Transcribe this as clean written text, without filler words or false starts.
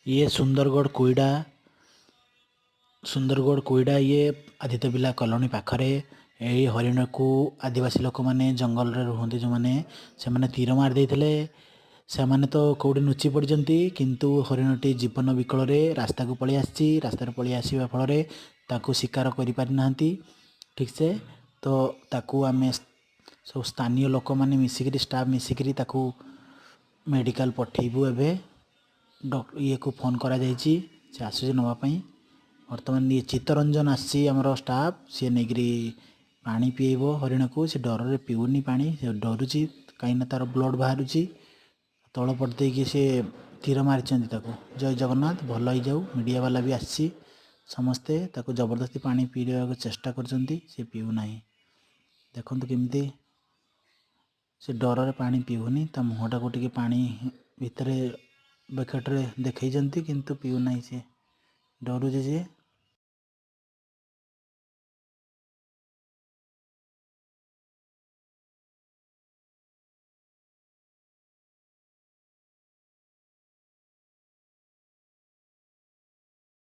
ଇଏ ସୁନ୍ଦରଗଡ଼ କୋଇଡ଼ା, ସୁନ୍ଦରଗଡ଼ କୋଇଡ଼ା। ଇଏ ଆଦିତ୍ୟ ବିର୍ଲା କଲୋନୀ ପାଖରେ। ଏଇ ହରିଣକୁ ଆଦିବାସୀ ଲୋକମାନେ, ଜଙ୍ଗଲରେ ରୁହନ୍ତି ଯେଉଁମାନେ, ସେମାନେ ତୀର ମାରି ଦେଇଥିଲେ। ସେମାନେ ତ କେଉଁଠି ଲୁଚି ପଡ଼ିଛନ୍ତି, କିନ୍ତୁ ହରିଣଟି ଜୀବନ ବିକଳରେ ରାସ୍ତାକୁ ପଳେଇ ଆସିଛି। ରାସ୍ତାରେ ପଳେଇ ଆସିବା ଫଳରେ ତାକୁ ଶିକାର କରିପାରିନାହାନ୍ତି ଠିକ୍ସେ। ତ ତାକୁ ଆମେ ସବୁ ସ୍ଥାନୀୟ ଲୋକମାନେ ମିଶିକିରି, ଷ୍ଟାଫ୍ ମିଶିକିରି ତାକୁ ମେଡ଼ିକାଲ ପଠେଇବୁ। ଏବେ ଇଏକୁ ଫୋନ୍ କରାଯାଇଛି, ସେ ଆସୁଛି ନେବା ପାଇଁ। ବର୍ତ୍ତମାନ ଇଏ ଚିତ୍ତରଞ୍ଜନ ଆସିଛି, ଆମର ଷ୍ଟାଫ୍। ସିଏ ନେଇକିରି ପାଣି ପିଏଇବ ହରିଣକୁ। ସେ ଡରରେ ପିଉନି ପାଣି, ସେ ଡରୁଛି, କାହିଁକିନା ତା'ର ବ୍ଲଡ଼ ବାହାରୁଛି। ତଳ ପଟ ଦେଇକି ସେ ତୀର ମାରିଛନ୍ତି ତାକୁ। ଜୟ ଜଗନ୍ନାଥ, ଭଲ ହେଇଯାଉ। ମିଡ଼ିଆ ବାଲା ବି ଆସିଛି। ସମସ୍ତେ ତାକୁ ଜବରଦସ୍ତି ପାଣି ପିଇବାକୁ ଚେଷ୍ଟା କରୁଛନ୍ତି, ସେ ପିଉନାହିଁ। ଦେଖନ୍ତୁ କେମିତି ସେ ଡରରେ ପାଣି ପିଉନି। ତା ମୁହଁଟାକୁ ଟିକେ ପାଣି ଭିତରେ ବକେଟରେ ଦେଖେଇଛନ୍ତି, କିନ୍ତୁ ପିଉନାହିଁ। ସେ ଡରୁଛି ସିଏ।